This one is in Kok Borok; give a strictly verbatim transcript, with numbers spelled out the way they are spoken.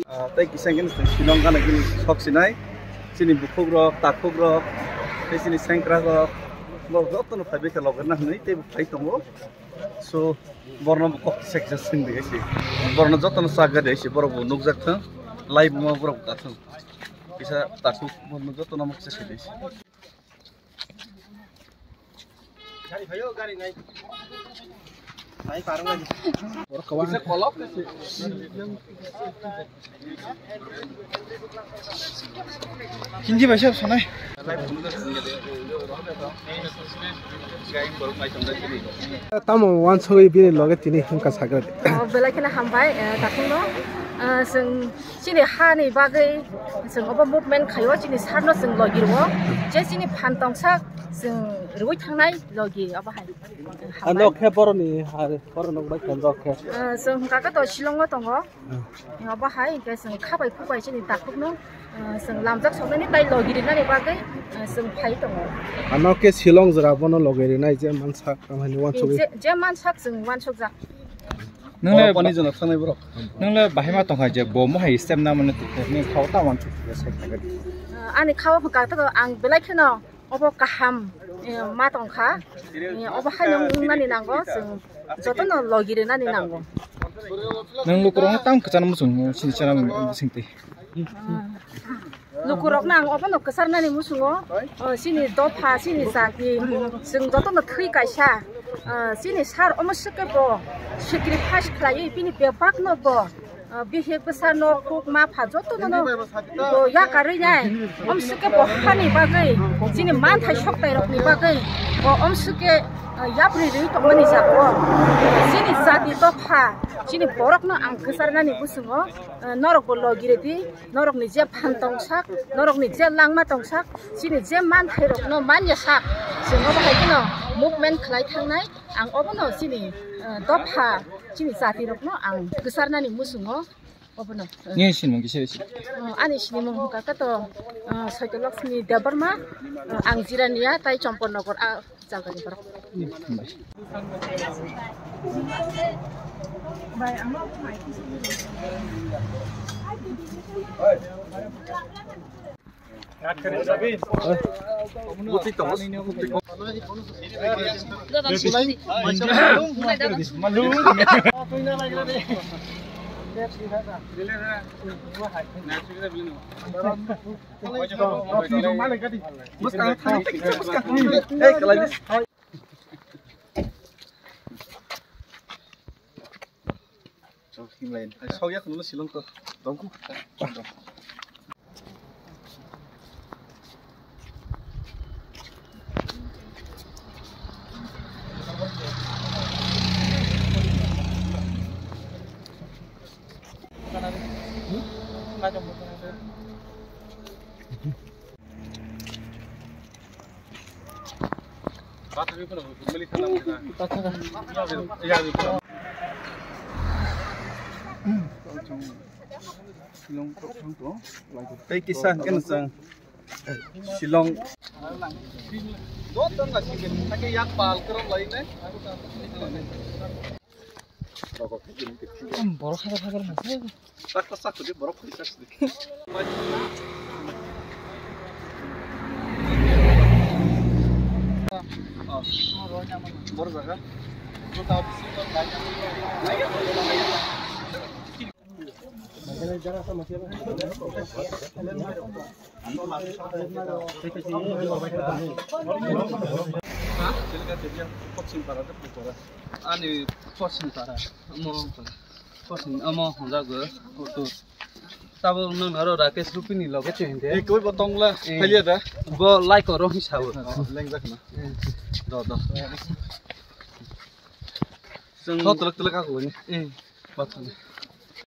Ah, tei kisa hwnkhe chwng Shillong gana gini sok sinai. Chini bukhukrok, takhukrok, tei chini sengkrakrok, borok jotono phaibai khe logerna hwnwi teibo phai tongo. So, borno bo kok kisa kisa swngdi hai se. Borno jotono chak gadi hai se, borok bo nukjak thung, live ma borok da thung. Kisa takhuk borno jotono ma kisa sidi hai se. Hindi bai sab sanai. Tamo wansugwi bini loge tini himka sagra de. Oh, belai kheno hambai, eh, takhukno. Eh, chwng chini hani bagwi chwng obo movement khaio, chini sarno chwng logi rwo. Je chini phan tongsak chwng rwui thangnai logi obo hai. Ano khe boroni hai, borok nokbai khe rok khe. Eh, chwng hwnkha khe to Shillong o tongo. Obo hai hwnkhe chwng khabai khukbai chini takhukno, eh, chwng lamjak soknani tai logi rinani bagwi, eh, chwng phai tongo. Ano khe Shillong jora bono logi rinai je mansak, tamani wansugwi. Je, je mansak chwng wansukjak. Nwngle pani jona thangnai borok. Nwngle bahai ma tongkha je bo mohai step na mane tukni khao ta wansuk. Eh, ani khao hwnkha to ang belai kheno obo kaham, eh, ma tongkha. Eh, obo haino wngnani nango, chwng jotono logi rinani nango. Nwng lukurokno tamo kwchangma muchung sini channel singtwi. Lukurokno ang obono kwcharnani muchungo, oh, chini dopha, chini jati, chwng jotono thwi kaisa. Ah, chini sar omo swkhe bo sacrifice khlaiwi bini bebakno bo Ah, bihik bwsa nok kuk ma pha joto no no bo yakarwi nai. Om swkhe bo hani bagwi chini manthai soktai rokni bagwi bo om swkhe, ah, yapri rwi tongmani jago. Chini jati dopha, chini borokno ang kwcharnani bwswngo, ah, norok bo logi rwdi, norokni je phan tongsak, norokni je langma tongsak, chini je manthai rokno manya sak, chwng obo hai kheno movement khlai thangnai. Ang obono chini, ah, dopha, chini jati rokno ang kwcharnani muchungo obono. Nini sinimung kisa se? Ah, ani sinimung hwnkha khe to, ah, Saitolakshmi Debbarma, ah, ang Jirania tai Chompornagar, ah, jagani borok. Sok ya khunu Shillong to. Tongku. Tei kisa hwnkhe no chwng Shillong. Borok hajar hajar hwnka. Sak ta sak di, borok khri sak di. Borok jaga. Ani pochwng para, omo pochwng, omo hwnjago, photo. Tabuk nwng aro Rakesh Rupini loge chwng de. Ei, koi bo tongla, eh, phalia da? Bo like oro hi sao. Lengjak na. Eh. Do, do. Chwng tho twlwk twlwk ako ni. Eh. Bathang.